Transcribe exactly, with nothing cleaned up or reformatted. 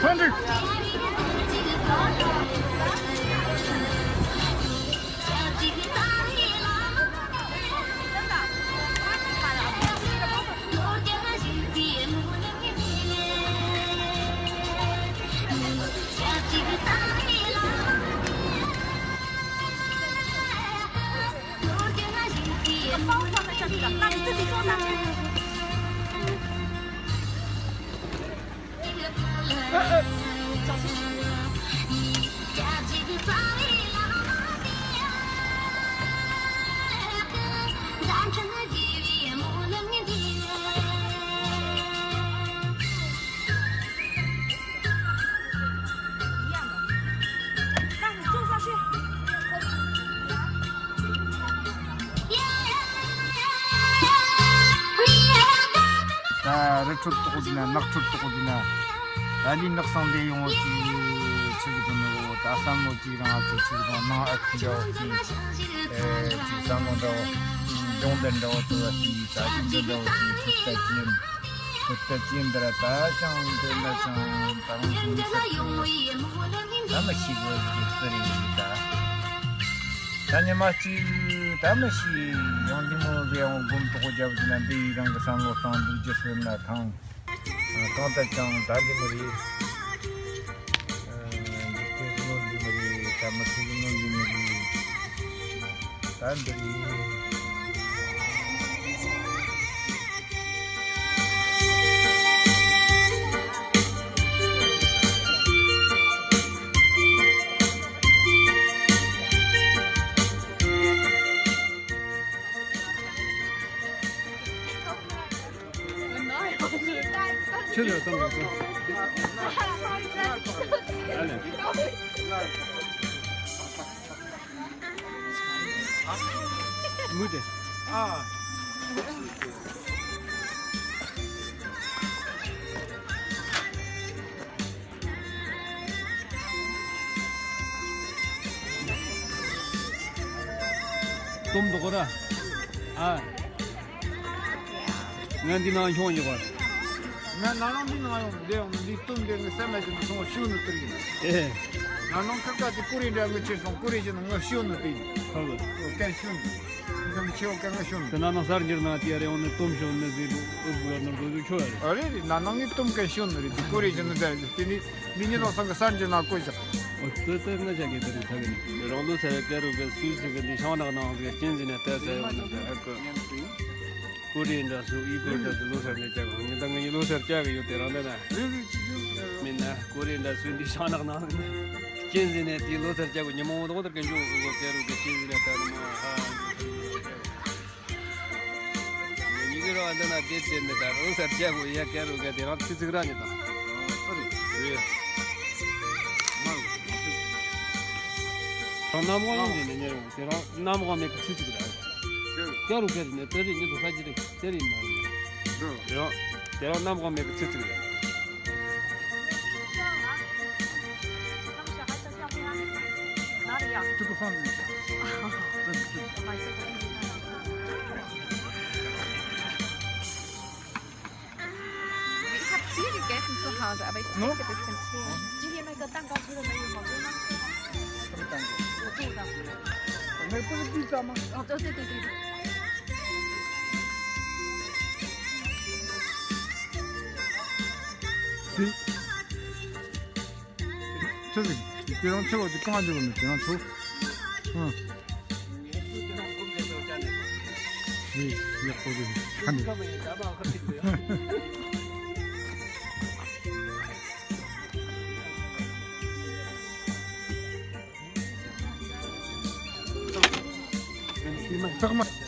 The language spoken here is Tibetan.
Hundred. ད་རི་ཁྲོད་དོག་ཟིན་ན་ནགས་ཁྲོད་དོག་ཟིན་ན། ད་ལི་ནགས་སང་འདས་ཡོང་བ་ཅིག་ཆི་ཟིག་གི་ནོ། ད་བསམ་བློ་ཅིག་རང་ཅིག་ཆི་ཟིག་གི་ནང་ཨ་ཁུ་འདྲ་བོ་ཅིག་ཨེ་ཅིག་བསམ་བློ་འདྲ་བོ། སྦྱོང་བརྡར་འདྲ་བོ་དུ་བ་ཅིག་ད་ཅིག་འདི་འདྲ་བོ་ཅིག་ཐུབ་ད་ཅིག་ཐུབ་ད་ཅིག་འདི་ར་ད་ཅང་འདི་འདྲ་ཅང་ད་རུང་ཅུང་ཟད་དུ་ད་མི་ཤེས་གོ་ཟིག་གི་རེད་ད། ད་ཉི་མ་གཅིག་ད་མི་ཤེས་ཡང་འདི་མོ་ཟེར་ཡང་སྒོམ་ཏོག་རྒྱབ་ཀྱི་ན་འདི་ཡི་རང་གི་བསམ་བློ་བཏང་འདུག་རྒྱུ་ཟེར་ན་ཐང་། གང་ལྟར་ཀྱང་ད་འདི་མོ་རེད། འཇིག་རྟེན་ནོར་འདི་མོ་རེད། ད་མི་ཚེ་གི་ནོར་འདི་མོ་རེད། ད་འདི་རེད། ཁྱོད་ལ་བསམ་པ་བསམ། ཨ་ལས། མུ་དེ། ཨ། སྟོན་འདུག་གོ་ར། ཨ། ང་འདི་ནང་ཡོང་ཡོད་པ། ང་ན་ནིང་འདི་ནང་ཡོང་། འདི་ཡོང་འདི་སྟོན་འདི་ངའི་སེམས་ལ་ཅིག་སོང་ཤུགས་ནུས་ཏེ་ཡིན། ཨེ། ན་ནིང་ཁ་ཁ་དེ་ཀུ་རེ་འདྲ་ངའི་ཕྱིར་སོང་། ཀུ་རེ་བཞིན་ངའི་ཤུགས་ནུས་ཏེ་ཡིན། ཧ་གོ། ཨོ་ཀན་ཤུགས་ནུས། ཁྱེད་ཆེ་བ་ཀན་ང་ཤུགས་ནུས། དེ་ན་ནིང་གསར་འགྱུར་ནང་དེ་རེ་འོང་ནས་སྟོན་བྱུང་ནས་ཟེར་འུ་གུ་ནོར་དོ་ཟུ་ཁྱོད་རེད། ཨ་རེ་རེ། ན་ནིང་ངའི་སྟོན་ཀན་ཤུགས་ནུས་རེད། དེ་ཀུ་རེ་བཞིན་ནུས་ཟེར་དེ་ནི། འདི་ཉིད་དང་སང་གི་གསར་འགྱུར་ནང་བཀོད་བཞག་ཨོ་ཏོ་ཏོ་ང་ཅག་གི་དེ་རིགས་ཐག་གི་ནི། རང་ལོ་སར་ཀ་རུ་གི་སུའི་སི་གི་འདི་ཤང་ནག་ནང་གི་རྐྱེན་ཟིན་ནས་ཏེ་ཟེར་ཡོང་ནི་ད་ཧ་གོ། ཀོ་རི་འདྲ་སུ་ཨི་གོ་འདྲ་སུ་ལོ་སར་ནས་ཅག་གི་ཉི་ད་ངི་ལོ་སར་ཅག་གི་ཡོད་དེ་རང་ད་ན། མིན་ན་ཀོ་རི་འདྲ་སུ་འདི་ཤང་ནག་ནང་རྐྱེན་ཟིན་ནས་དེ་ལོ་སར་ཅག་གི་ཉི་མ་འོང་དོག་དེར་གན་ཇུ་གི་གོ་ཀ་རུ་གི་རྐྱེན་ཟིན་ནས་ད་ནི་མ་ཧ་གོ། ཉི་གི་རོ་ཨ་འདི་ན་བསྡད་བསྡད་ནས་ད་རང་སར་སྐྱ་གོ་ཡ་སྐྱ་རུ་ག་དེ་རང་ཚིག་ཚིག་ར་ཉི་དང་། ཨ་རེ། རེད། མ་རུ། རང་གནམ་འོག་ཡོང་དེ་ནས་ཉེ་རུ་དེ་རང་གནམ་འོག་མེད་གི་ཚིག་ཚིག་ར། སྐྱ་རུ་ག་དེ་ནས་ད་རེ་ཉི་དུ་ས་ཅི་རེ་དེ་རེ་མ་རུ། རེད། དེ་རང་གནམ་འོག་མེད་གི་ཚིག་ཚིག་ར། Ich habe viel gegessen zu Hause, aber ich trinke ein bisschen Tee. Jin jian na ge dan gao cuo de mei you hao cuo ma? 没，不是 pizza 吗？ Oh, 对对对对对。 ཁྱོད་ཀྱིས་དེ་རང་ཆེ་བ་དེ་གང་བྱེད་དགོས་ནི་དེ་རང་ཚོ། ཨང་། ཡིན། ཡག་པོ་རེད། ཁ་ནས། ཚང་མ།